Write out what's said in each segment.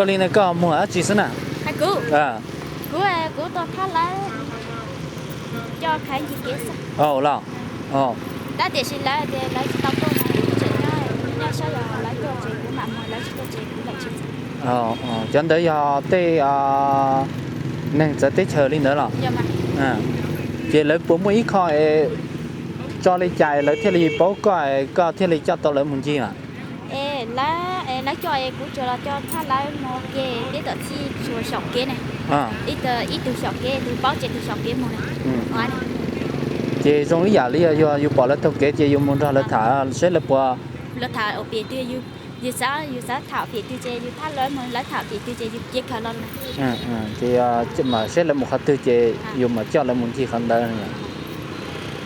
Ua li no koj muag dab tsi xwb na? Kuv, kuv, kuv tau thab lawv coj khav ncig kev xwb. Los, tab tiam sis lawv tias lawv tsis tau tuaj no, kuv tseem nyob, nyob saib yog lawv tuaj ces kuv mam mus, lawv tsis tuaj ces kuv lam tsis txog. Cov ntawd yog tej neeg txawv teb chaws li ntawd los? Ces lawv puas muaj ib qho es tso li cas lawv thiaj li paub koj, koj thiaj li coj tau lawv mus ncig lawm? Es lawv, es lawv coj es kuv tsuas los coj txhab lawv mus ke peb tom txhij tsuas xyaum kev ne. Ib tug xyaum kev, tus paub ces tus xyaum kev mus ne. Ces zoo ib yam li yog yus pom lawv taug kev ces yus mus nrog lawv tham seb lawv puas, lawv tham pem twg, yus xav, yus xav tham pem twg ces yus thab lawv mus, lawv tham pem twg ces yus cia khaws los. Ces mam seb lawv mus qhov twg ces yus mam coj lawv mus ncig qhov ntawd.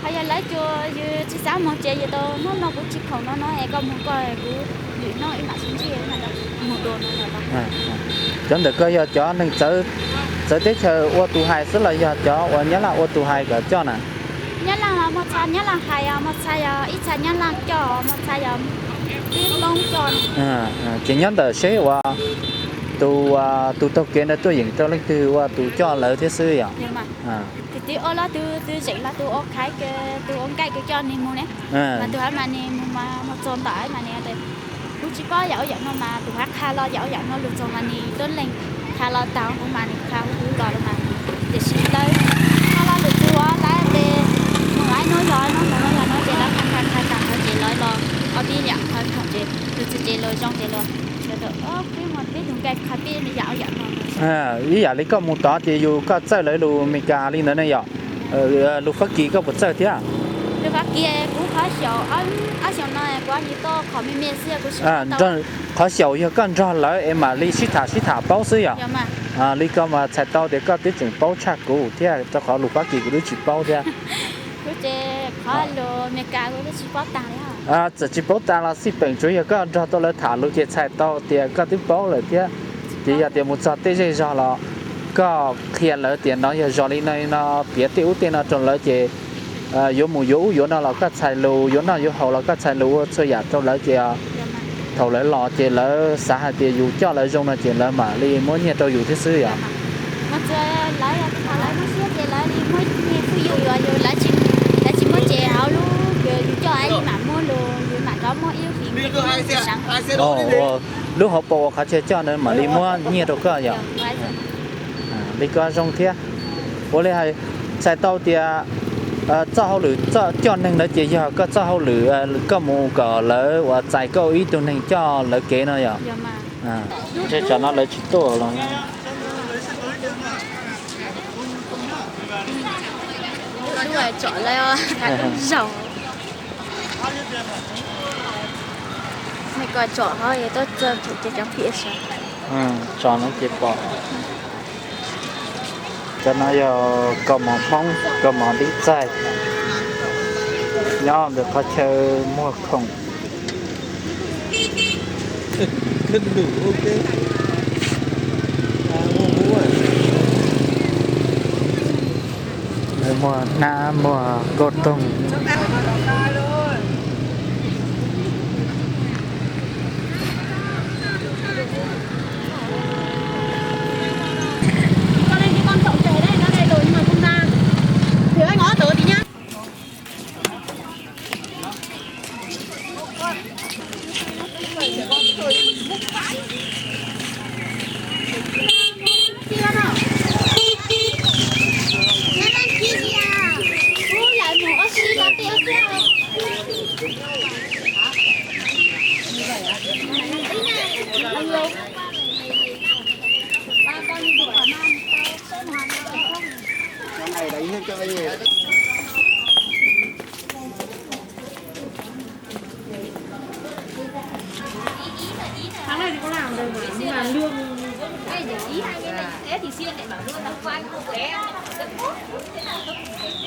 Ho yog lawv cua yus tsis xav mus ces yus tau hnub no kuv tsis khoom no no es koj mus koj, kuv lwm hnub wb mam sib ntsib mam mus dua no. Cov ntawm koj yog cov neeg txawv teb chaws ua tus hais xwb los yog cov uas Nyab Laj ua tus hais kom coj na? Nyab Laj, Nyab Laj hais, Nyab Laj hais, ib txha Nyab Laj coj, ib txha yog tib Hmoob coj. Ces nyob ntawm seb uas tus, tus taug kev ntawd tuaj yeem rau leej twg ua tus coj lawv thiab xwb yom? Tus twg ua los tus, tus zeem los tus ua khaiv, tus ua nkaij tus coj nws mus ne. Mas tus haiv mas nws mus mas mus txog ntawm mas nws tias kuv tsis paub yam ua yam no mas tus haiv qha los yam ua yam no lug txog mas nws tuab leeg qha los tag huv mas nws qha huv huv los lawm mas. Tiam sis lawv qha los lwm tus lawv tias mus ib hnub yog ib hnub, mus ib hnub yog ib hnub ces lawv qha qha qha tag ntawd ces lawv los ob peb yam qha tag ces lug txog ces lawv zoo ces lawv, peb mus peb tus nkaij qha peb yam ua yam no. Ib yam li koj mus tod ces yus koj txawj lawv lus Meskas li ntawd ne yom? Lus Fab Kis koj puas txawj thiab? Lus Fab Kis kuv qhov xyaum, ob xyoos no kuv nyiam tau qhov me me xwb. Qhov xyaum yog koj nrog lawv es mam li sib tham sib tham paub xwb yom? Li ko mas txhais tau tias koj twb tseem paub tshaj kuv thiab, rau qhov lus Fab Kis kuv twb tsis paub thiab. Txawm tsis paub tas los xij peem tsuav yog koj nrog tau lawv tham lus ces txhais tau tias koj twb paub lawm thiab. Ces yog tias mus txog tej zej zog los koj qhia lawv tias no yog zos li no li no, piav tej ub tej no rau lawv ces yuav mus yuav ub yuav no los koj txhais lus, yuav noj yuav haus los koj txhais lus ua txhua yam rau lawv ces thaum lawv los ces lawv xav hais tias yus coj lawv zoo no ces lawv mam li muab nyiaj rau yus thiab xwb yom? Lawv tsis muab ces hauv lub, yus coj li mam muab lus, yus mam rov muab ib lub hlis. Lub hauv paus uas qhov chaw coj na mam li muab nyiaj rau koj yom? Li ko zoo thiab. Ua li hais, txhais tau tias txoj hauj lwm coj neeg ntawd ces yog koj txoj hauj lwm, koj mus kom lawv uas txais koj ua ib tug neeg coj lawv kev no yom? Ntshe tsam no lawv tsis tuaj los. Lub tsom lawv zaum. Nej koj tsom hov yog tuaj txog thaum ces cov piam sawv. Tsom no ces pom. Cov no yog kaus mom Hmoob, kaus mom ntiv txaij, nyob ntawm qhov chaw muag khoom. Muag hnab, muag kauj toog.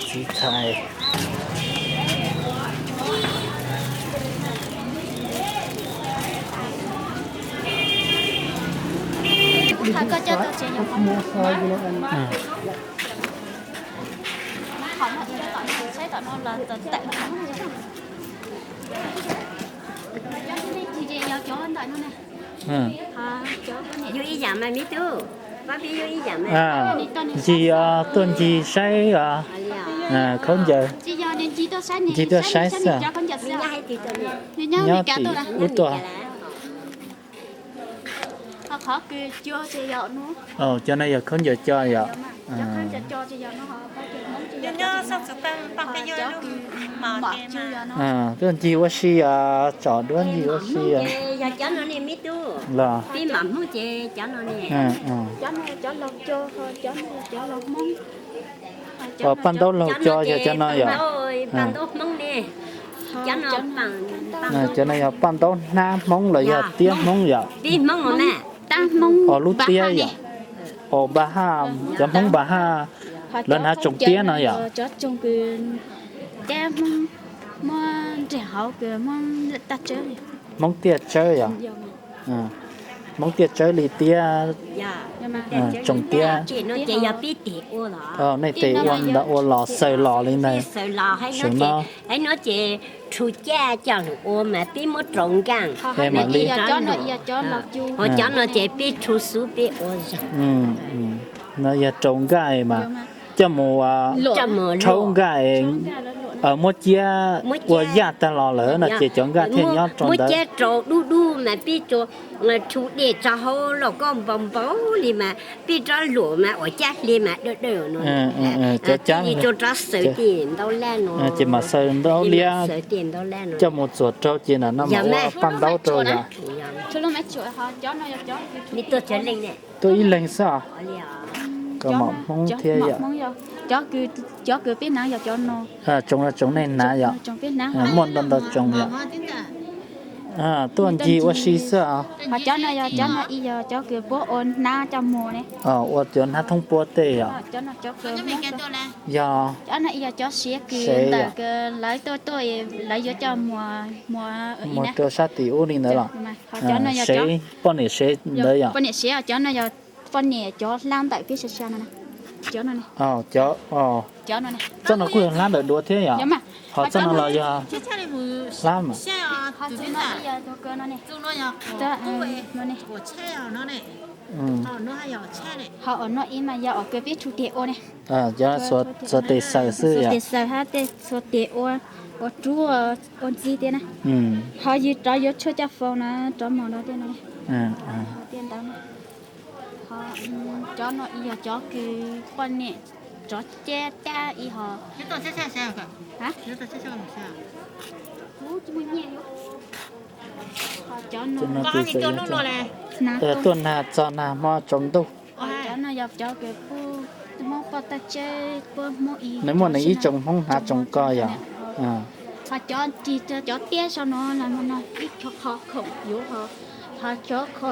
Txiv txhais. Qhov koj coj tau tsev yog qhov muag. Qhov no, saib tom no los tawm tawm. Cov nej cig ces yog cov ntawm no na. Ncig, tuaj ncig saib os, khaub ncaws. Ncig tuaj saib xwb. Nyob tim ub tuaj. Cov no yog khaub ncaws coj yom. Tuaj ncig ua si os, tsom duab ncig ua si os. Los, paj ntaub laug co yog cov no yom. Cov no yog paj ntaub hnab Hmoob los yog tiab Hmoob yom? Os, lub tiab yom. Os, npa haj, cov Hmoob npa haj, lawv hnav tsoos tiab no yom? Hmoob tiaj tsawb yom? Hmoob tiaj tsawb li tiab, tsoos tiab. Nej tes ua ntawd ua los xaws los li ntawd. Saum no rhu caj coj lug ua mas peb muab rau nkaaj. Mam li, cov no ces peb rhu xub peb ua zog. No yog rau nkaaj mas coj mus rhaub nkaaj, muab ciab ua yaj tag los lawm no ces cov nkaaj thiaj nyob rau ntawd. Muab ciab rau dub dub mas peb rhu dej tso hauv lauj kaub npau npau li mas peb rov luam mas ua caj hli mas dawb dawb no. Cov cab li rau rov xaws tej ntaub lab no. Ces mam xaws ntaub liab coj mus txuas rau ces ntawm no mam ua paj ntaub rau yom. Tuaj ib leeg xwb os. Kom mom Hmoob thiab yom. Cov kws peb hnav yog cov no. Tsoos no tsoos nej hnav yom? Muaj ntau ntau tsoos yom. Tuaj ncig ua si xwb os. Ho cov no yog cov no ib yog cov kws puab ua hnab coj muag ne. Ua cov hnab thoob puab tej yom. Yog, cov no ib yog cov siav kws ntawm kws lawv tuaj tuaj lawv yuav coj muag rau sab tim ub li ntawd los? Poj niam sev ntawd yom? Poj niam sev, cov no yog poj niam cov hlab ntawm peb sab sab no. Txoj no kuj yog hlab ntawm duav thiab yom? Ho txoj no los yog hlab mas. Ho os no ib mas yog os kws peb txhua tes ua ne. Cov xuas tes xaws xwb yom? Tes xaws hab tej txhua tes ua, ua rub ua ntxig tiag na. Ho yog rov yuav tshuaj coj faus na, rov mos no tiag na. Cov no ib yog cov kws poj niam rov cab cab ib ho. Tuaj nag txog nag hmo tsaus ntuj. Cov no yog cov kws Hmoob poj taj tseb puab Hmoob ib, nws muaj nws ib tsoos Hmoob hnav tsoos ko yom. Ho cov ris cov tiab sau no los no ib co qho khoom yuav ho, ho cov qho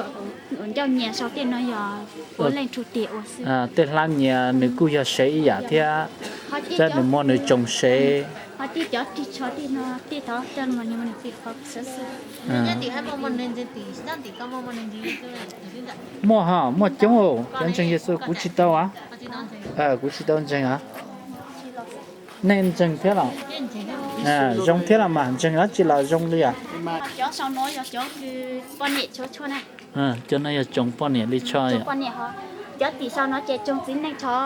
ncauj nyias sau tej no yog puav leej rhu tes ua xwb. Tej hlab nyias nws kuj yog sev ib yam thiab, tab nws muaj nws tsoos sev. Ho tej cov ris tsho tej no tej tod coj los nws muaj nws qhov xwb xwb. Muaj ho, muaj coob, cov ntseeg Yexus kuv tsis tau, kuv tsis tau ntseeg. Nej ntseeg thiab los? Zoo thiab los mas, ntseeg dab tsi los zoo li os. Cov sau no yog cov kws poj niam tsho tsho na. Cov no yog tsoos poj niam li tsho yom. Cov tim sau no ces tsoos txiv neej tsho.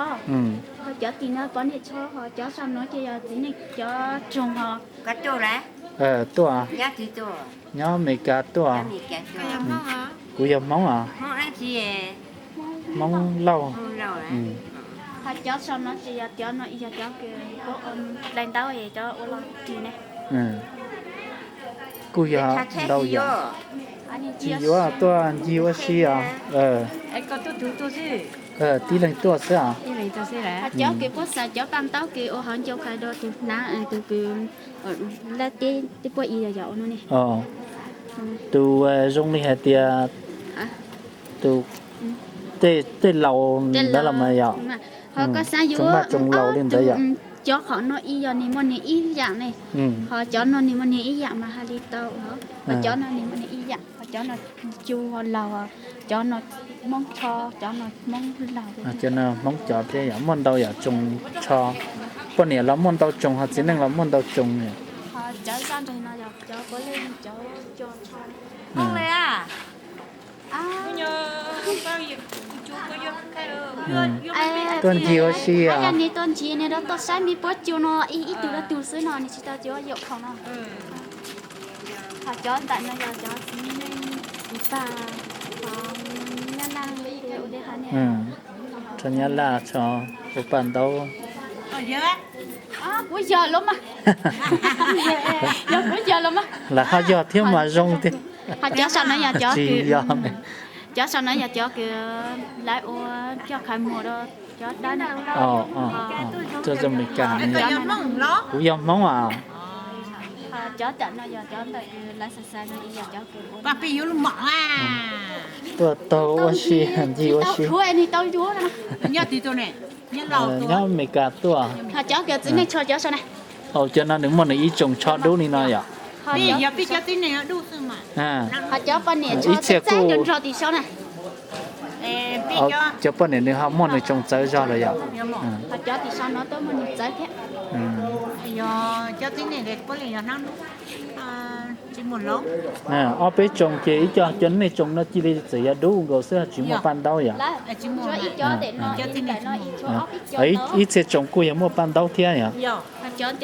Ho cov tim no poj niam tsho, ho cov sau no ces yog txiv neej cov tsoos ho. Tuaj, nyob Amelikas tuaj. Kuv yog Hmoob os. Hmoob Lauj. Ho cov sau no ces yog cov no yog cov kws puab ua dai ntaub cov ua los ris ne. Kuj yog ntau yam. Tsis yuav, tuaj ncig ua si os. Tib leeg tuaj xwb os. Cov kws puab xaws cov paj ntaub kws ua hauv ncauj khaws rau tus hnav, tus kws lab teb puab i yog ua no ne. Tus zoo li hais tias tus, tej laus ntawd los mas yom. Ho koj xav yuav tsoos laus li ntawd yom. Cov qhov no ib yog nws muaj nws ib yam ne, ho cov no nws muaj nws ib yam mas hais li tau. Ho cov no nws muaj nws ib yam, ho cov no cu ho laus, cov no Hmoob tsho, cov no Hmoob laus. Cov no Hmoob cov thiab yom, muaj ntau yam tsoos tsho. Poj niam los muaj ntau tsoos, ho txiv neej los muaj ntau tsoos. Cov zaj nreg no yog cov puav leej cov co tsho. Tuaj ncig ua si os. Yog nws tuaj ncig nws rov tuaj saib me puab cua no ib tug rau tug xwb no nws tsis tau cua yaum khoom no. Ho cov ntawm no yog cov txiv neej txiv pag, nyab laj, ua li hais ne, tso nyab laj tso ua paj ntaub. Kuv yog los mas, yog kuv yog los mas. Lawv ho yog thiab mas zoo tiag. Ho cov saum no yog cov, tsis yog, cov saum no yog cov kws lawv ua coj khawv muag rau cov dab. Tuaj zoo Meskas, kuv yog Hmoob as. Cov ntawm no yog cov ntawm kws lawv xav xav no yog cov kws tuaj taug ua si, ncig ua si. Nyob Meskas tuaj. Ho cov kws txiv neej tsho cov saum na. Cov no nws muaj nws ib tsoom tsho dub li no yom. Ho cov poj niam tsho ib txhia kuj nrog tim saum na. Cov poj niam nws ho muaj nws tsoom txawv zog lawm yom. Ho cov tim saum no tuaj muaj nws txawv thiab. Ob peb tsoom ces ib co cov nej tsoom no cia li txawm yog dub nkaus xwb ho tsis muaj paj ntaub yom. Ib txhia tsoom kuj yog muaj paj ntaub thiab yom.